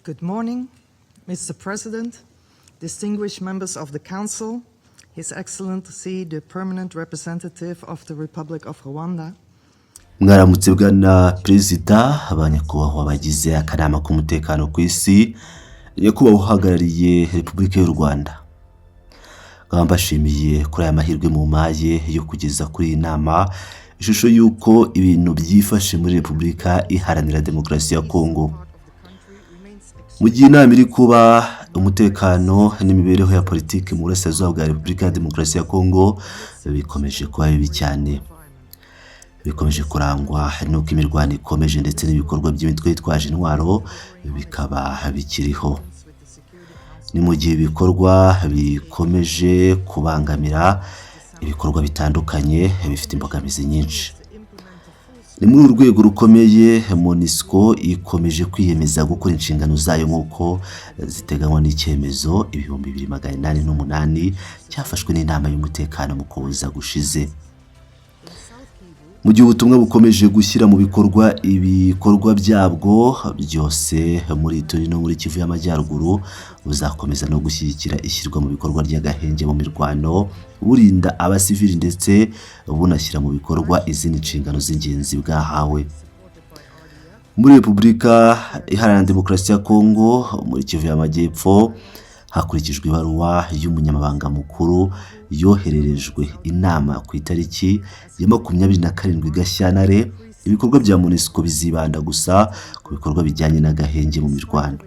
Good morning, Mr. President, distinguished members of the Council, His Excellency the Permanent Representative of the Republic of Rwanda, Mwaramutse bwana Perezida, ba nyakubahwa bagize akanama k'umutekano ku isi, nyakubahwa uhagarariye Repubulika y'u Rwanda. Nkaba mbashimiye kuri aya mahirwe mumpaye yo kugeza kuri iyi nama ishusho y'uko ibintu byifashe muri Repubulika Iharanira Demokarasi ya Kongo. Mu gihe inama iri kuba, umutekano n'imibereho ya politiki mu burasirazuba bwa Repubulika ya Demokarasi ya Kongo bikomeje kuba bibi cyane. Bikomeje kurangwa n'uko imirwano ikomeje, ndetse n'ibikorwa by'imitwe yitwaje intwaro bikaba bikiriho. Ni mu gihe ibikorwa bikomeje kubangamira ibikorwa bitandukanye bifite imbogamizi nyinshi. Ni muri uru rwego rukomeye MONUSCO ikomeje kwiyemeza gukora inshingano zayo nk'uko ziteganywa n'icyemezo 2808 cyafashwe n'inama y'umutekano mu Kuboza gushize. Mu gihe ubutumwa bukomeje gushyira mu bikorwa ibikorwa byabwo byose muri Ituri no muri Kivu y'Amajyaruguru, buzakomeza no gushyigikira ishyirwa mu bikorwa ry'agahenge mu mirwano, burinda abasivili ndetse bunashyira mu bikorwa izindi nshingano z'ingenzi bwahawe. Muri Repubulika Iharanira Demokarasi ya Kongo, muri Kivu y'Amajyepfo, hakurikijwe ibaruwa y'umunyamabanga mukuru yohererejwe inama ku itariki ya 27 Gashyantare, ibikorwa bya MONUSCO bizibanda gusa ku bikorwa bijyanye n'agahenge mu mirwano.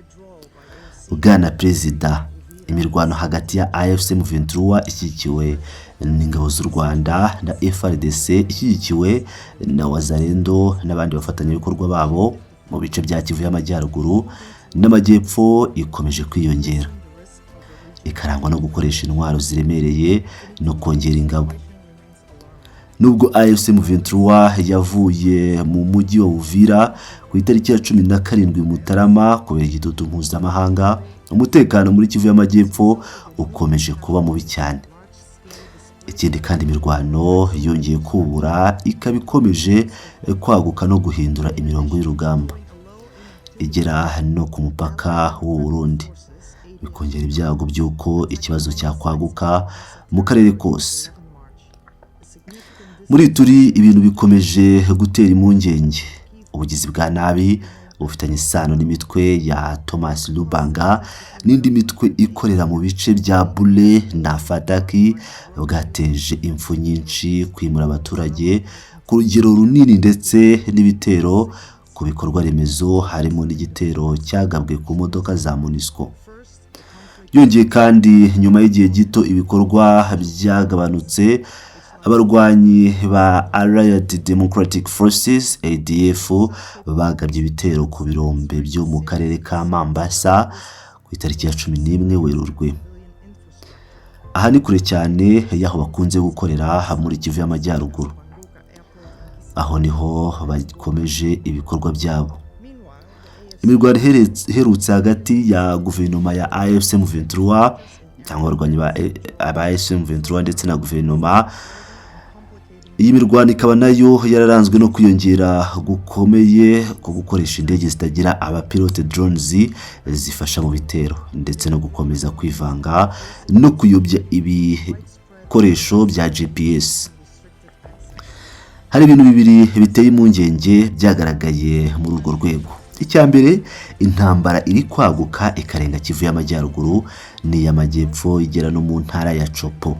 Bwana Perezida, imirwano hagati ya AFC M23 ishyigikiwe n'ingabo z'u Rwanda na FARDC ishyigikiwe na Wazalendo n'abandi bafatanyabikorwa babo mu bice bya Kivu y'Amajyaruguru n'Amajyepfo ikomeje kwiyongera, ikarangwa no gukoresha intwaro ziremereye no kongera ingabo. Nubwo AFC M23 yavuye mu mujyi wa Uvira ku itariki ya 17 Mutarama kubera igitutu mpuzamahanga, umutekano muri Kivu y'Amajyepfo ukomeje kuba mubi cyane. Ikindi kandi, imirwano yongeye kubura, ikaba ikomeje kwaguka no guhindura imirongo y'urugamba igera no ku mupaka w'u Burundi, bikongera ibyago by'uko ikibazo cyakwaguka mu karere kose. Muri Ituri ibintu bikomeje gutera impungenge. Ubugizi bwa nabi bufitanye isano n'imitwe ya Thomas Lubanga n'indi mitwe ikorera mu bice bya Bule na Fataki bwateje impfu nyinshi, kwimura abaturage ku rugero runini, ndetse n'ibitero ku bikorwa remezo, harimo n'igitero cyagabwe ku modoka za MONUSCO. Byongeye kandi, nyuma y'igihe gito ibikorwa byagabanutse, abarwanyi ba Allied Democratic Forces, ADF, bagabye ibitero ku birombe byo mu karere ka Mambasa ku itariki ya 11 Werurwe. Aha ni kure cyane y'aho bakunze gukorera muri Kivu y'Amajyaruguru, aho niho bakomeje ibikorwa byabo. Imirwano iherutse hagati ya guverinoma ya AFC M23 cyangwa abarwanyi ba AFC M23 ndetse na guverinoma, iyi mirwano ikaba nayo yararanzwe no kwiyongera gukomeye ko gukoresha indege zitagira abapilote, drones, zifasha mu bitero, ndetse no gukomeza kwivanga no kuyobya ibikoresho bya GPS. Hari ibintu bibiri biteye impungenge byagaragaye muri urwo rwego. Icya mbere, intambara iri kwaguka ikarenga Kivu y'Amajyaruguru n'iy'Amajyepfo, igera no mu ntara ya Tshopo.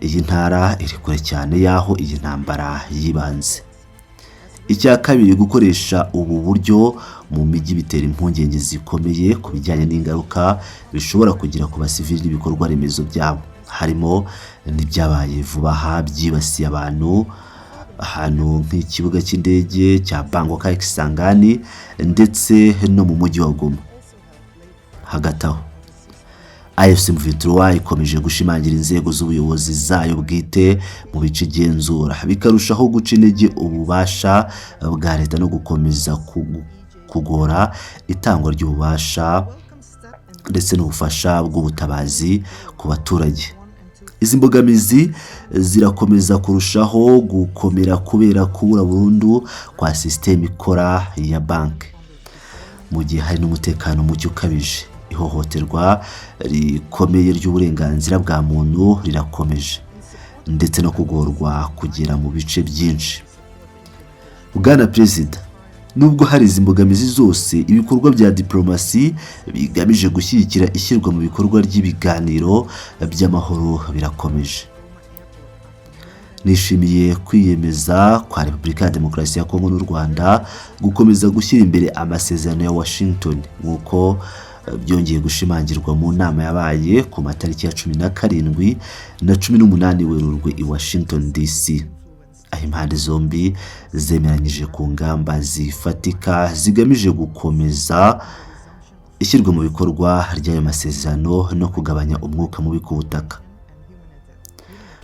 Iyi ntara iri kure cyane y'aho iyi ntambara yibanze. Icya kabiri, gukoresha ubu buryo mu mijyi bitera impungenge zikomeye ku bijyanye n'ingaruka bishobora kugira ku basivili n'ibikorwa remezo byabo, harimo n'ibyabaye vuba aha byibasiye abantu ahantu nk'ikibuga cy'indege cya Bangoka, Kisangani, ndetse no mu mujyi wa Goma. Hagati aho, AFC M23 ikomeje gushimangira inzego z'ubuyobozi zayo bwite mu bice igenzura, bikarushaho guca intege ububasha bwa leta no gukomeza kugora itangwa ry'ububasha ndetse n'ubufasha bw'ubutabazi ku baturage. Izi mbogamizi zirakomeza kurushaho gukomera kubera kubura burundu kwa sisiteme ikora ya banki. Mu gihe hari n'umutekano muke ukabije, ihohoterwa rikomeye ry'uburenganzira bwa muntu rirakomeje, ndetse no kugorwa kugera mu bice byinshi. Bwana Perezida, nubwo hari izi mbogamizi zose, ibikorwa bya diplomasi bigamije gushyigikira ishyirwa mu bikorwa ry'ibiganiro by'amahoro birakomeje. Nishimiye kwiyemeza kwa Repubulika ya Demokarasi ya Kongo n'u Rwanda gukomeza gushyira imbere amasezerano ya Washington, nk'uko byongeye gushimangirwa mu nama yabaye ku matariki ya 17 na 18 Werurwe i Washington DC, aho impande zombi zemeranyije ku ngamba zifatika zigamije gukomeza ishyirwa mu bikorwa ry'ayo masezerano no kugabanya umwuka mubi ku butaka.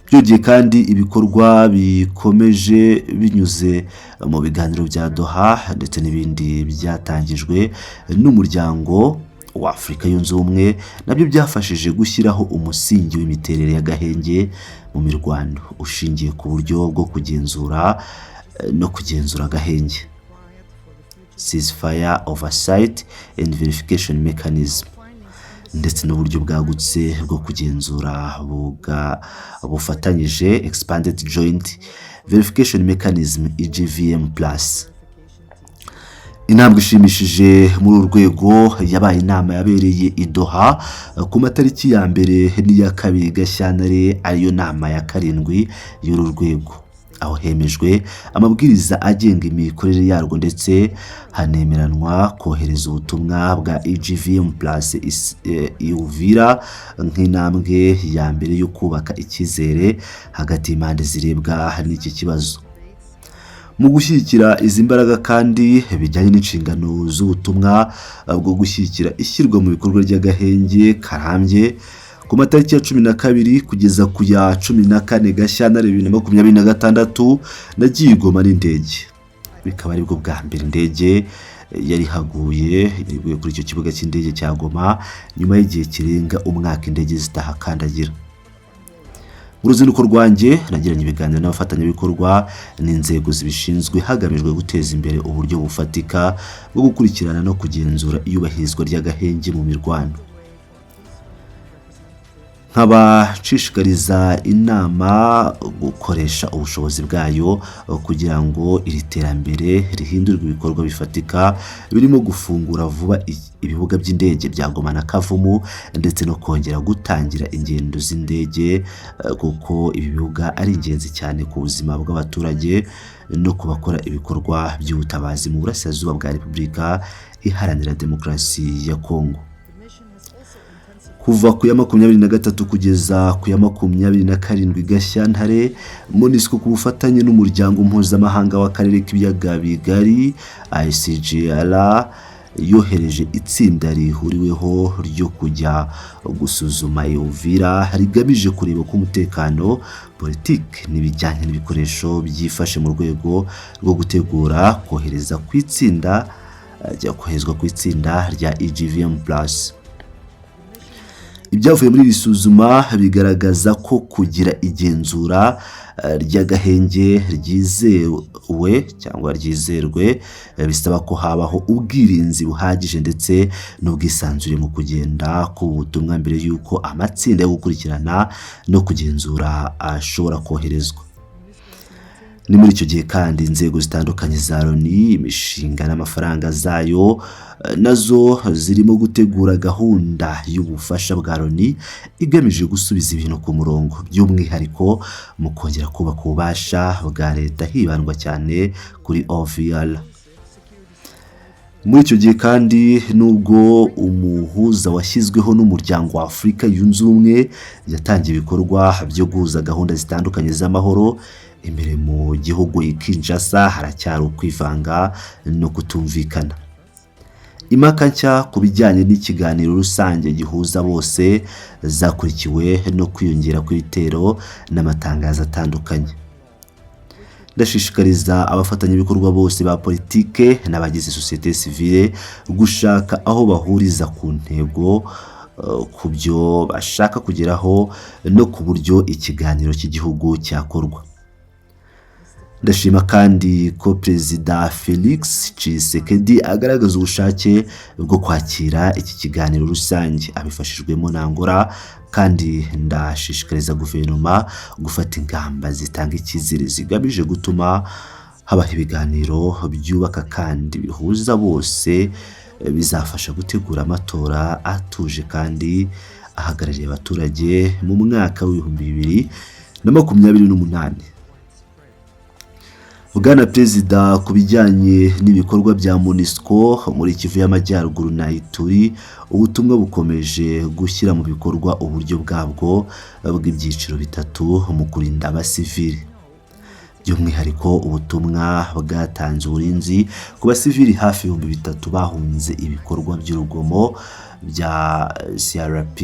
Byongeye kandi, ibikorwa bikomeje binyuze mu biganiro bya Doha ndetse n'ibindi byatangijwe n'Umuryango wa Afurika Yunze Ubumwe nabyo byafashije gushyiraho umusingi w'imiterere y'agahenge mu mirwano ushingiye ku buryo bwo kugenzura no kugenzura agahenge, ceasefire oversight and verification mechanism, ndetse n'uburyo bwagutse bwo kugenzura bufatanyije, expanded joint verification mechanism, EJVM+. Intambwe ishimishije muri uru rwego yabaye inama yabereye i Doha ku matariki ya 1 n'iya 2 Gashyantare, ariyo nama ya karindwi y'uru rwego, aho hemejwe amabwiriza agenga imikorere yarwo ndetse hanemeranwa kohereza ubutumwa bwa EJVM+ i Uvira nk'intambwe ya mbere yo kubaka icyizere hagati y'impande zirebwa n'iki kibazo. Mu gushyigikira izi mbaraga kandi bijyanye n'inshingano z'ubutumwa bwo gushyigikira ishyirwa mu bikorwa ry'agahenge karambye, ku matariki ya 12 kugeza ku ya 14 Gashyantare 2026 nagiye i Goma n'indege, bikaba aribwo bwa mbere indege yari ihaguye iguye kuri icyo kibuga cy'indege cya Goma nyuma y'igihe kirenga umwaka indege zitahakandagira. Mu ruzinduko rwanjye nagiranye ibiganiro n'abafatanyabikorwa n'inzego zibishinzwe hagamijwe guteza imbere uburyo bufatika bwo gukurikirana no kugenzura iyubahirizwa ry'agahenge mu mirwano. Nkaba nshishikariza inama gukoresha ubushobozi bwayo kugira ngo iri terambere rihindurwe ibikorwa bifatika, birimo gufungura vuba ibibuga by'indege bya Goma na Kavumu ndetse no kongera gutangira ingendo z'indege, kuko ibi bibuga ari ingenzi cyane ku buzima bw'abaturage no ku bakora ibikorwa by'ubutabazi mu burasirazuba bwa Repubulika Iharanira Demokarasi ya Kongo. Kuva ku ya 23 kugeza ku ya 27 Gashyantare, MONUSCO ku bufatanye n'Umuryango Mpuzamahanga w'Akarere k'Ibiyaga Bigari, ICGLR, yohereje itsinda rihuriweho ryo kujya gusuzuma Uvira rigamije kureba ko umutekano, politiki n'ibijyanye n'ibikoresho byifashe mu rwego rwo gutegura kohereza ku itsinda koherezwa ku itsinda rya EJVM+. Ibyavuye muri iri suzuma bigaragaza ko kugira igenzura ry'agahenge ryizewe cyangwa ryizerwe bisaba ko habaho ubwirinzi buhagije ndetse n'ubwisanzure mu kugenda k'ubu butumwa mbere y'uko amatsinda yo gukurikirana no kugenzura ashobora koherezwa. Ni muri icyo gihe kandi inzego zitandukanye za Loni, imishinga n'amafaranga zayo nazo zirimo gutegura gahunda y'ubufasha bwa Loni igamije gusubiza ibintu ku murongo, by'umwihariko mu kongera kubaka ububasha bwa leta hibandwa cyane kuri OVR. Muri icyo gihe kandi, nubwo umuhuza washyizweho n'Umuryango wa Afurika Yunze Ubumwe yatangiye ibikorwa byo guhuza gahunda zitandukanye z'amahoro, imbere mu gihugu i Kinshasa haracyari ukwivanga no kutumvikana. Impaka nshya ku bijyanye n'ikiganiro rusange gihuza bose zakurikiwe no kwiyongera kw'ibitero n'amatangazo atandukanye. Ndashishikariza abafatanyabikorwa bose ba politike n'abagize sosiyete sivile gushaka aho bahuriza ku ntego, ku byo bashaka kugeraho no ku buryo ikiganiro cy'igihugu cyakorwa. Ndashima kandi ko Perezida Felix Tshisekedi agaragaza ubushake bwo kwakira iki kiganiro rusange abifashijwemo na Angola, kandi ndashishikariza guverinoma gufata ingamba zitanga icyizere zigamije gutuma habaho ibiganiro byubaka kandi bihuza bose, bizafasha gutegura amatora atuje kandi ahagarariye abaturage mu mwaka w'2028. Bwana Perezida, ku bijyanye n'ibikorwa bya MONUSCO muri Kivu y'Amajyaruguru na Ituri, ubutumwa bukomeje gushyira mu bikorwa uburyo bwabwo bw'ibyiciro bitatu mu kurinda abasivili. By'umwihariko, ubutumwa bwatanze uburinzi ku basivili hafi 3000 bahunze ibikorwa by'urugomo bya CRP,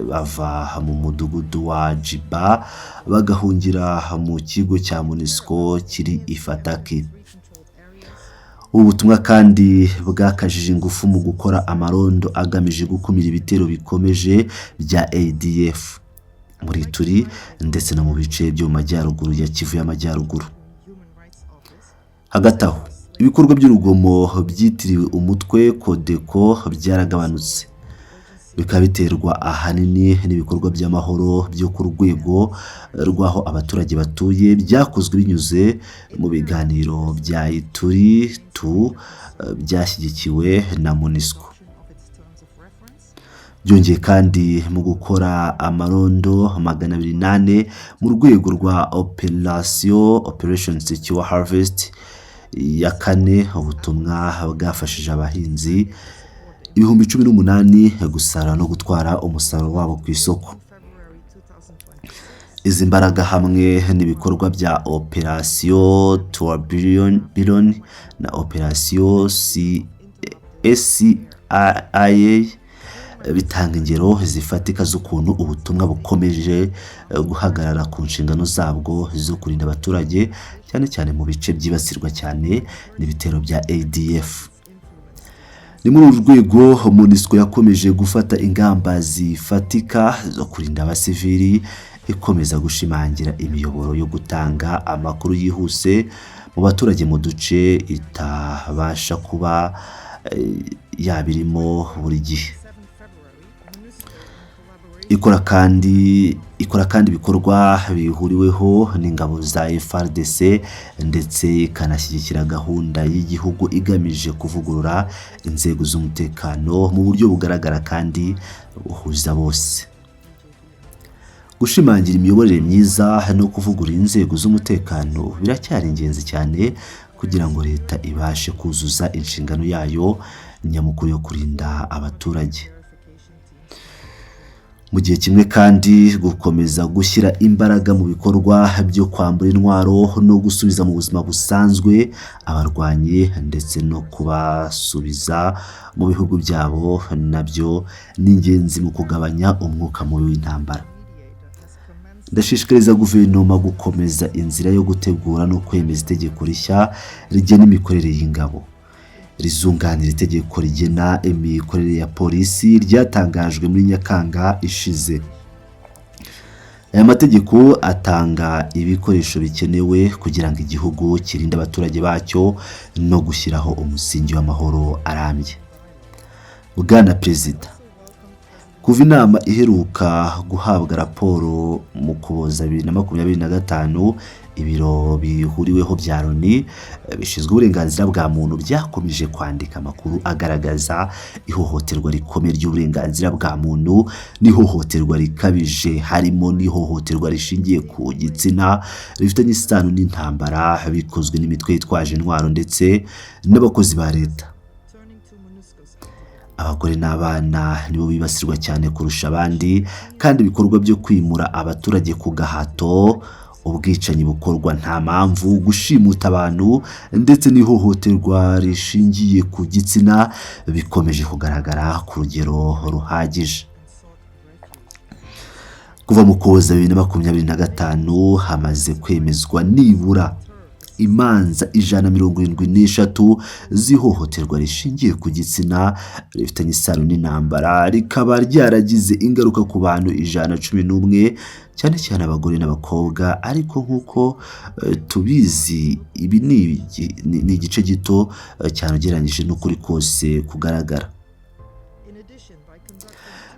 bava mu mudugudu wa Jiba bagahungira mu kigo cya MONUSCO kiri i Fataki. Ubu butumwa kandi bwakajije ingufu mu gukora amarondo agamije gukumira ibitero bikomeje bya ADF muri Ituri ndetse no mu bice byo mu majyaruguru ya Kivu y'Amajyaruguru. Hagati aho, ibikorwa by'urugomo byitiriwe umutwe Codeco byaragabanutse, bikaba biterwa ahanini n'ibikorwa by'amahoro byo ku rwego rw'aho abaturage batuye byakozwe binyuze mu biganiro bya Ituri tu byashyigikiwe na MONUSCO. Byongeye kandi, mu gukora amarondo 204 mu rwego rwa Operation Secure Harvest ya kane, ubutumwa bwafashije abahinzi 18,000 gusarura no gutwara umusaruro wabo ku isoko. Izi mbaraga hamwe n'ibikorwa bya Operation Tourbillon na Operation SCIA bitanga ingero zifatika z'ukuntu ubutumwa bukomeje guhagarara ku nshingano zabwo zo kurinda abaturage, cyane cyane mu bice byibasirwa cyane n'ibitero bya ADF. Ni muri uru rwego MONUSCO yakomeje gufata ingamba zifatika zo kurinda abasivili, ikomeza gushimangira imiyoboro yo gutanga amakuru yihuse mu baturage mu duce itabasha kuba yabirimo buri gihe. Ikora kandi ibikorwa bihuriweho n'ingabo za FARDC, ndetse ikanashyigikira gahunda y'igihugu igamije kuvugurura inzego z'umutekano mu buryo bugaragara kandi buhuza bose. Gushimangira imiyoborere myiza no kuvugurura inzego z'umutekano biracyari ingenzi cyane kugira ngo leta ibashe kuzuza inshingano yayo nyamukuru yo kurinda abaturage. Mu gihe kimwe kandi, gukomeza gushyira imbaraga mu bikorwa byo kwambura intwaro no gusubiza mu buzima busanzwe abarwanyi ndetse no kubasubiza mu bihugu byabo nabyo ni ingenzi mu kugabanya umwuka mubi w'intambara. Ndashishikariza guverinoma gukomeza inzira yo gutegura no kwemeza itegeko rishya rigena imikorere y'ingabo, rizunganira itegeko rigena imikorere ya polisi ryatangajwe muri Nyakanga ishize. Aya mategeko atanga ibikoresho bikenewe kugira ngo igihugu kirinde abaturage bacyo no gushyiraho umusingi w'amahoro arambye. Bwana Perezida, kuva inama iheruka guhabwa raporo mu Kuboza 2025, ibiro bihuriweho bya Loni bishinzwe uburenganzira bwa muntu byakomeje kwandika amakuru agaragaza ihohoterwa rikomeye ry'uburenganzira bwa muntu n'ihohoterwa rikabije, harimo n'ihohoterwa rishingiye ku gitsina rifitanye isano n'intambara, bikozwe n'imitwe yitwaje intwaro ndetse n'abakozi ba leta. Abagore n'abana nibo bibasirwa cyane kurusha abandi, kandi ibikorwa byo kwimura abaturage ku gahato, ubwicanyi bukorwa nta mpamvu, gushimuta abantu ndetse n'ihohoterwa rishingiye ku gitsina bikomeje kugaragara ku rugero ruhagije. Kuva mu Kuboza 2025, hamaze kwemezwa nibura Imanza 173 z'ihohoterwa rishingiye ku gitsina rifitanye isano n'intambara, rikaba ryaragize ingaruka ku bantu 111, cyane cyane abagore n'abakobwa. Ariko nk'uko tubizi, ibi ni igice gito cyane ugereranyije n'ukuri kose kugaragara.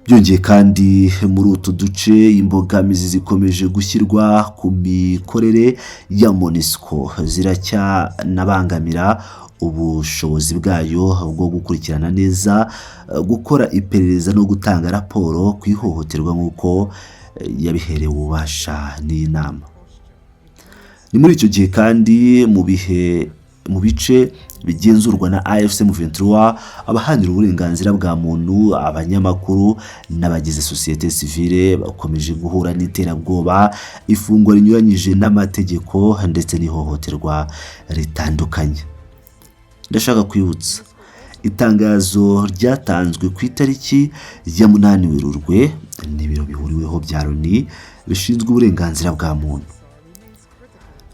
Byongeye kandi, muri utu duce imbogamizi zikomeje gushyirwa ku mikorere ya MONUSCO ziracyanabangamira ubushobozi bwayo bwo gukurikirana neza, gukora iperereza no gutanga raporo ku ihohoterwa nk'uko yabiherewe ububasha n'iyi nama. Ni muri icyo gihe kandi, mu bihe mu bice bigenzurwa na AFC M23, abaharanira uburenganzira bwa muntu, abanyamakuru n'abagize sosiyete sivile bakomeje guhura n'iterabwoba, ifungwa rinyuranyije n'amategeko ndetse n'ihohoterwa ritandukanye. Ndashaka kwibutsa itangazo ryatanzwe ku itariki ya 8 Werurwe n'ibiro bihuriweho bya Loni bishinzwe uburenganzira bwa muntu,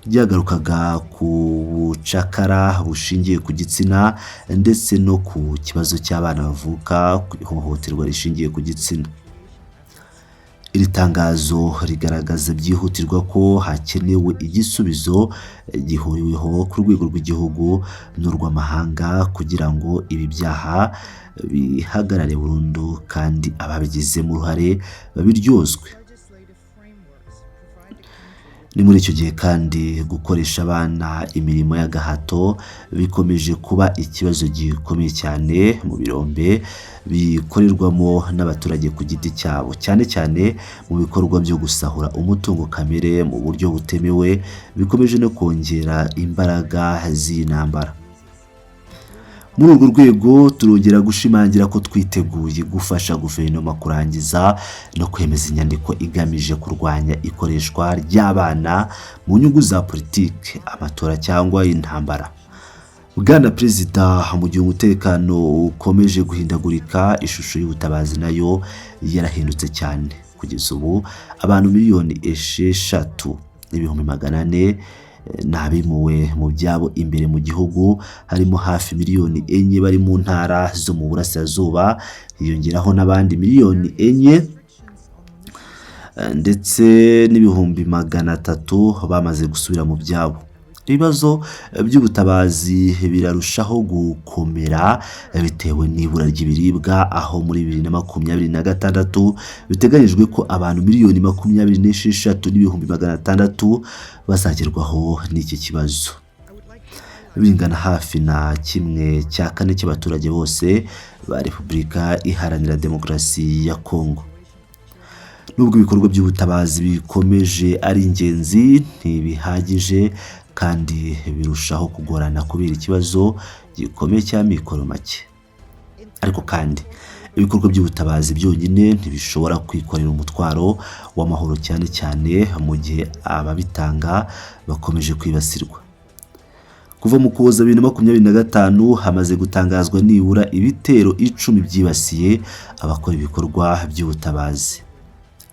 ryagarukaga ku bucakara bushingiye ku gitsina ndetse no ku kibazo cy'abana bavuka ku ihohoterwa rishingiye ku gitsina. Iri tangazo rigaragaza byihutirwa ko hakenewe igisubizo gihuriweho ku rwego rw'igihugu n'urw'amahanga kugira ngo ibi byaha bihagarare burundu kandi ababigizemo uruhare babiryozwe. Ni muri icyo gihe kandi gukoresha abana imirimo y'agahato bikomeje kuba ikibazo gikomeye cyane mu birombe bikorerwamo n'abaturage ku giti cyabo, cyane cyane mu bikorwa byo gusahura umutungo kamere mu buryo butemewe, bikomeje no kongera imbaraga z'iyi ntambara. Muri urwo rwego, turongera gushimangira ko twiteguye gufasha guverinoma kurangiza no kwemeza inyandiko igamije kurwanya ikoreshwa ry'abana mu nyungu za politiki, amatora cyangwa intambara. Bwana Perezida, mu gihe umutekano ukomeje guhindagurika, ishusho y'ubutabazi nayo yarahindutse cyane. Kugeza ubu abantu 6,400,000 ni abimuwe mu byabo imbere mu gihugu, harimo hafi 4 miliyoni bari mu ntara zo mu burasirazuba, hiyongeraho n'abandi 4 miliyoni ndetse n'300,000 bamaze gusubira mu byabo. Ibibazo by'ubutabazi birarushaho gukomera bitewe n'ibura ry'ibiribwa, aho muri 2026 biteganyijwe ko abantu 26,600,000 bazagerwaho n'iki kibazo, bingana hafi na 1/4 cy'abaturage bose ba Repubulika Iharanira Demokarasi ya Kongo. Nubwo ibikorwa by'ubutabazi bikomeje ari ingenzi, ntibihagije kandi birushaho kugorana kubera ikibazo gikomeye cy'amikoro make. Ariko kandi ibikorwa by'ubutabazi byonyine ntibishobora kwikorera umutwaro w'amahoro, cyane cyane mu gihe ababitanga bakomeje kwibasirwa. Kuva mu Kuboza 2025 hamaze gutangazwa nibura ibitero 10 byibasiye abakora ibikorwa by'ubutabazi.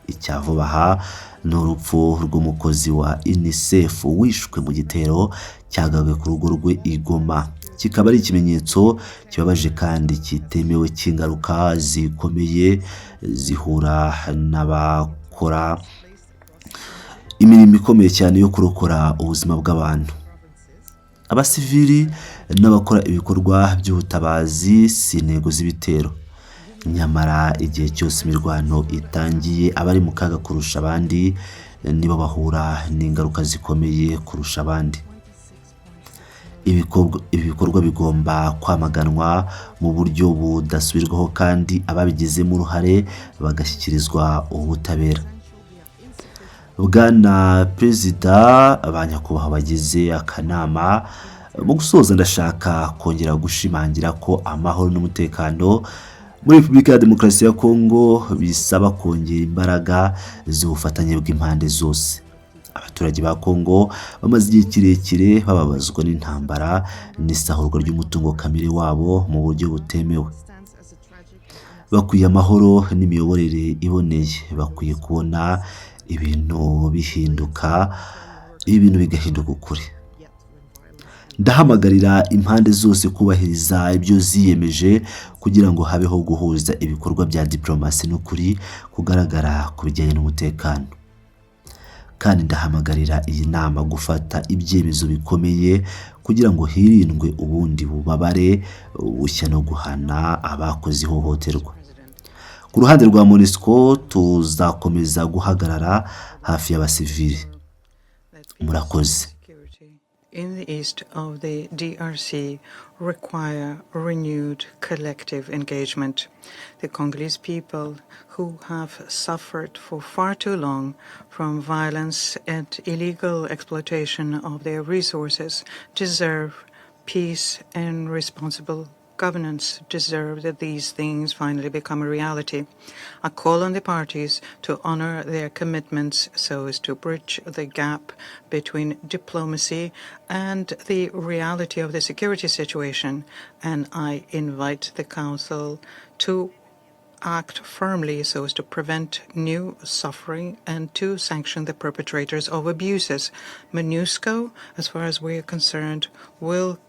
Icya vuba aha ni urupfu rw'umukozi wa UNICEF wishwe mu gitero cyagabwe ku rugo rwe i Goma, kikaba ari ikimenyetso kibabaje kandi kitemewe cy'ingaruka zikomeye zihura n'abakora imirimo ikomeye cyane yo kurokora ubuzima bw'abantu. Abasivili n'abakora ibikorwa by'ubutabazi si intego z'ibitero, nyamara igihe cyose imirwano itangiye, abari mu kaga kurusha abandi nibo bahura n'ingaruka zikomeye kurusha abandi. Ibi bikorwa bigomba kwamaganwa mu buryo budasubirwaho kandi ababigizemo uruhare bagashyikirizwa ubutabera. Bwana Perezida, ba nyakubahwa bagize akanama, mu gusoza ndashaka kongera gushimangira ko amahoro n'umutekano muri Repubulika ya Demokarasi ya Kongo bisaba kongera imbaraga z'ubufatanye bw'impande zose. Abaturage ba Kongo bamaze igihe kirekire bababazwa n'intambara n'isahurwa ry'umutungo kamere wabo mu buryo butemewe. Bakwiye amahoro n'imiyoborere iboneye, bakwiye kubona ibintu bihinduka, ibintu bigahinduka ukuri. Ndahamagarira impande zose kubahiriza ibyo ziyemeje kugira ngo habeho guhuza ibikorwa bya diplomasi n'ukuri kugaragara ku bijyanye n'umutekano. Kandi ndahamagarira iyi nama gufata ibyemezo bikomeye kugira ngo hirindwe ubundi bubabare bushya no guhana abakoze ihohoterwa. Ku ruhande rwa MONUSCO, tuzakomeza guhagarara hafi y'abasivili. Murakoze. In the east of the DRC require renewed collective engagement. The Congolese people, who have suffered for far too long from violence and illegal exploitation of their resources, deserve peace and responsible governance, deserve that these things finally become a reality. I call on the parties to honor their commitments so as to bridge the gap between diplomacy and the reality of the security situation. And I invite the Council to act firmly so as to prevent new suffering and to sanction the perpetrators of abuses. MONUSCO, as far as we are concerned, will